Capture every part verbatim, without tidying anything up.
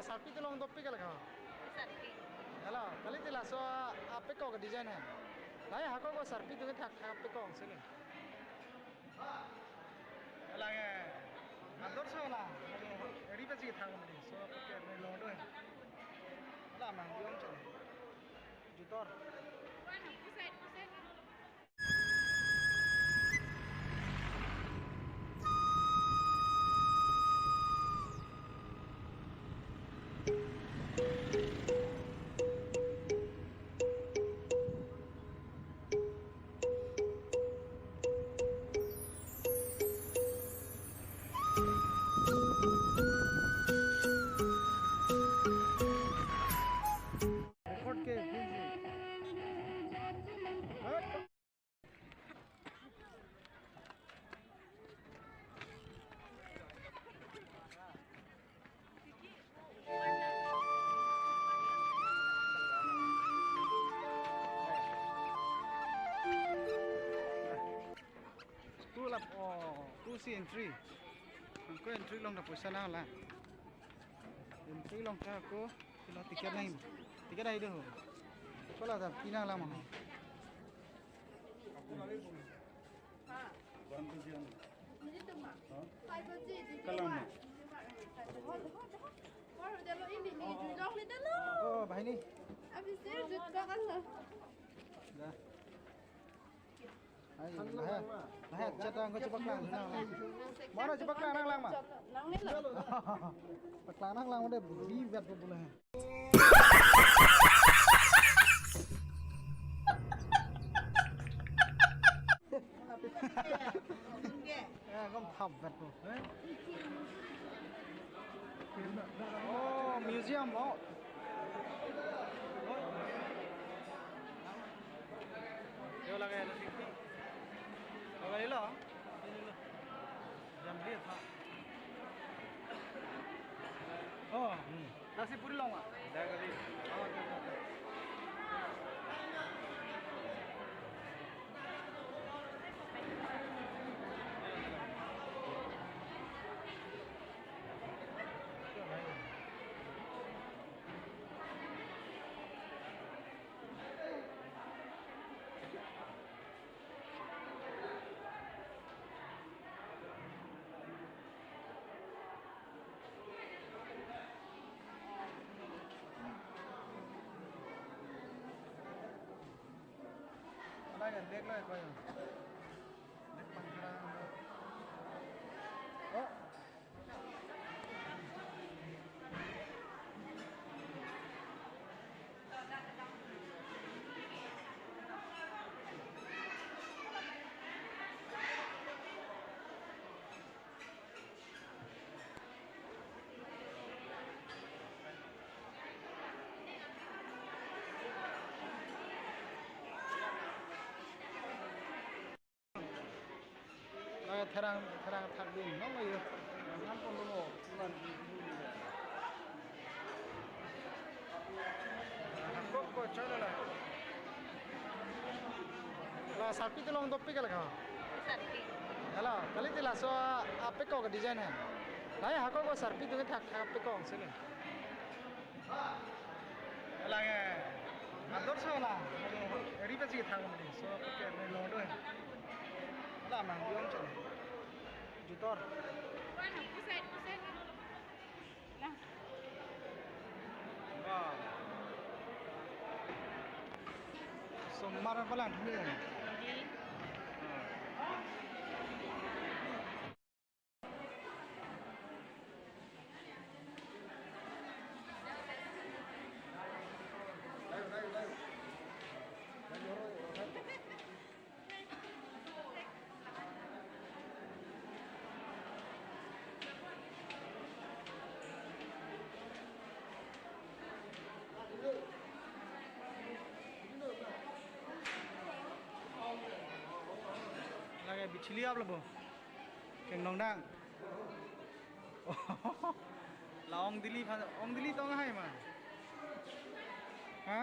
Sarpi dolong dopik kali ko. Sarpi. Hala, kalite laso apekok design he. Lahai hakok ko sarpi atum thakthak apekok sini. Hala ke. Ador so la. Eri pasi thang mani. So apekok ni long do he. Hala mang biong chun. Jutor. Record ke, School up, oh, two C entry. Ko entry along ta poisa nanglang. Entry along ta ko, kilo ticket nang. Ticket ahi do. Ko la ta pi nanglang ma. Oh, bahini. Da. Ai, bahaya. Bahaya, chat ang ko chepaklang nanglang. Mana chepaklang nanglang ma? Paklang nanglang udah bi bet bola. Ya, kom thap bet ko. Oh, museum, oh. Yo lagi ada sini. Lagi lo. Jam dia tha. Oh, hmm. Nasi puri long ma? Dah kali. Oh, okay, okay, okay. Ada yang bag lah, kau yang bag pangkalan. Oh. Lagi therang, therang thak dun, nong lagi. Kok, kok, chalo la. La sarpi dolong dopik kali ko. Sarpi. Hala, kalite laso apekok design he. Lahai hakok ko sarpi atum thakthak apekok sini. Lagi, ador so la. Eri pasi thang mani. So apekok ni long do he. Hala mang biong chun. Jutor. Wah. Somar palang ni. Lagi bichili ap labo. Keng nong dang. La ong Delhi phan, ong Delhi tong hai ma. Ha?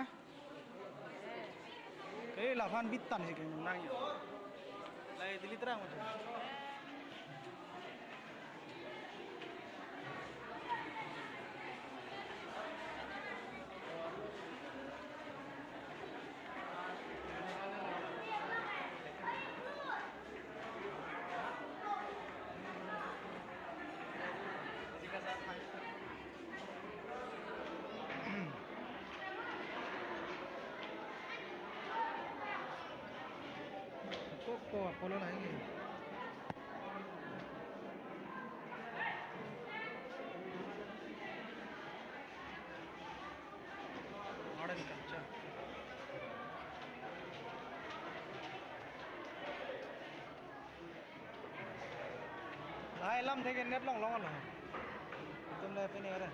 Eh, laphan bitan si keng nang yo. Lahai Delhi terang macam. Oh, Apollo lahai ke. Art and culture. Lahai lamthe ke net longlong lo. Itum le pini ore.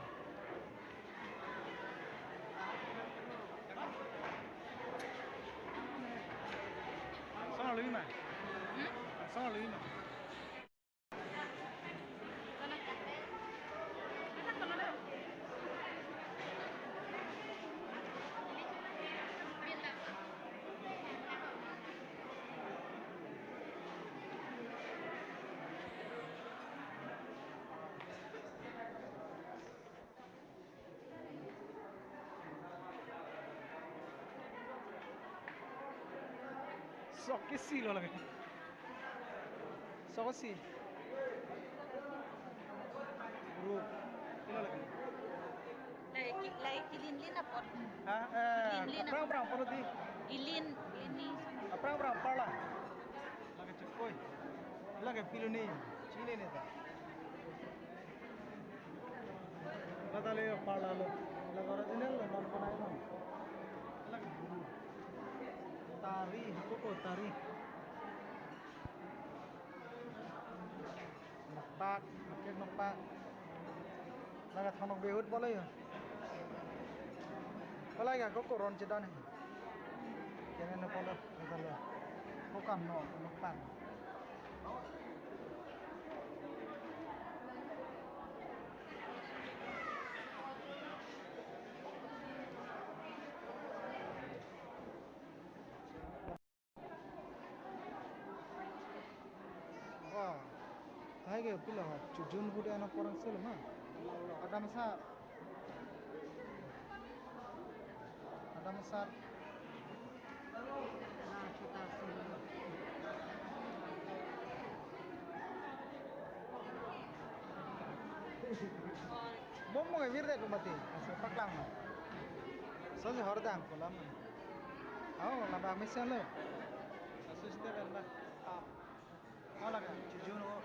Song lui ma. Hmm? Song lui ma. Sok ke si lo lagi. Sok si. Bro. Ilo lagi. Lai ki, lai kilinlin apot. Ha, eh, kilinlin apot. Aphrang aphrang apot di. Ilin, ilin ni. Aphrang aphrang apot la. Lake chukoi. Lake piluni. Chini ne ta. Lata le parla lo. Lake original lo, non konai non. Lake buru. Tari, hako ko tari. Nokpak, nokpak, nokpak. Lake thonok behut bole yo. Palai ga ko koron chedan he. Kene ne polo, ne polo. Ko kam no, no pan. Wah, hai ke pilo, chujun hude ano porang selo ma. Adam sa. Adam sa. Bom mo virde ko mati. Aso paklang ma. So si hordang ko lama. Oh, laba mesen lo. Aso site kan ba. Ah. Oh, lake chujun o.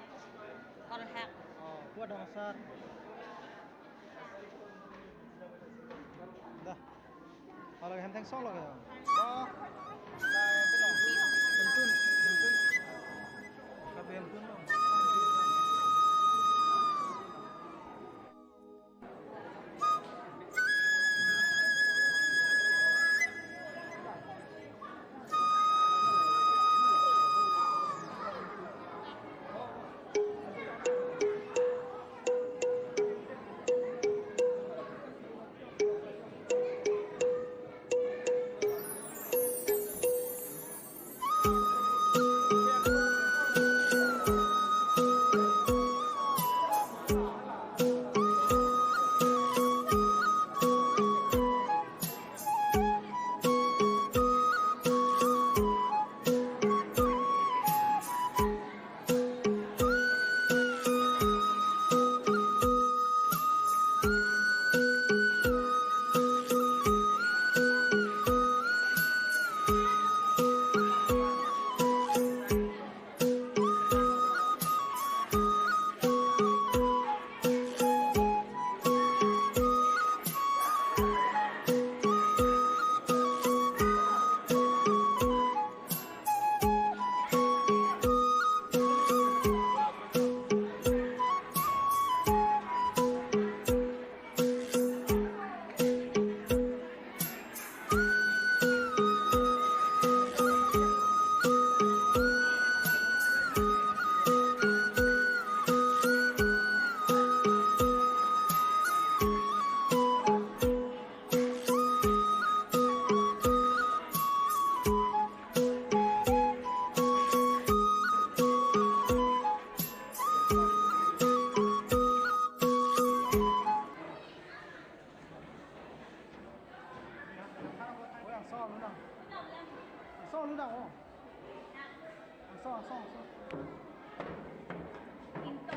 Hor hak. Oh, kuat dong sar. Dah. Oh, lake hem theng song lake. Oh. Hemtun, hemtun. Kabe hemtun lo. Oh, yang so lu dang. Yang so lu dang, oh. Yang so, yang so, yang so.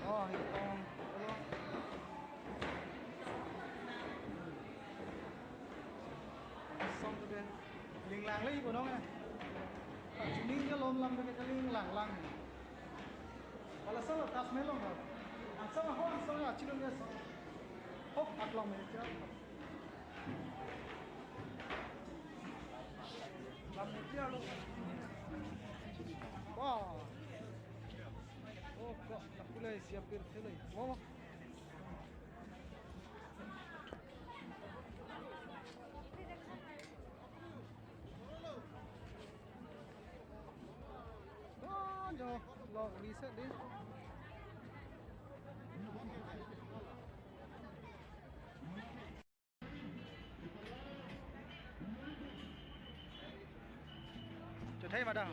Oh, yang so. Yang so tu deh. Linglang lagi punong ya. Chuning ke lom lam ke kali lang lang. Wala sala Taj Mahal long. Angsong ho angsong ya chilong ya so. Hok aklong me cha. Lam me cha lo. Wah. Oh, kok tak pula siap pir sele. Mo. Oh, jo, lo reset deh. Chethai madam.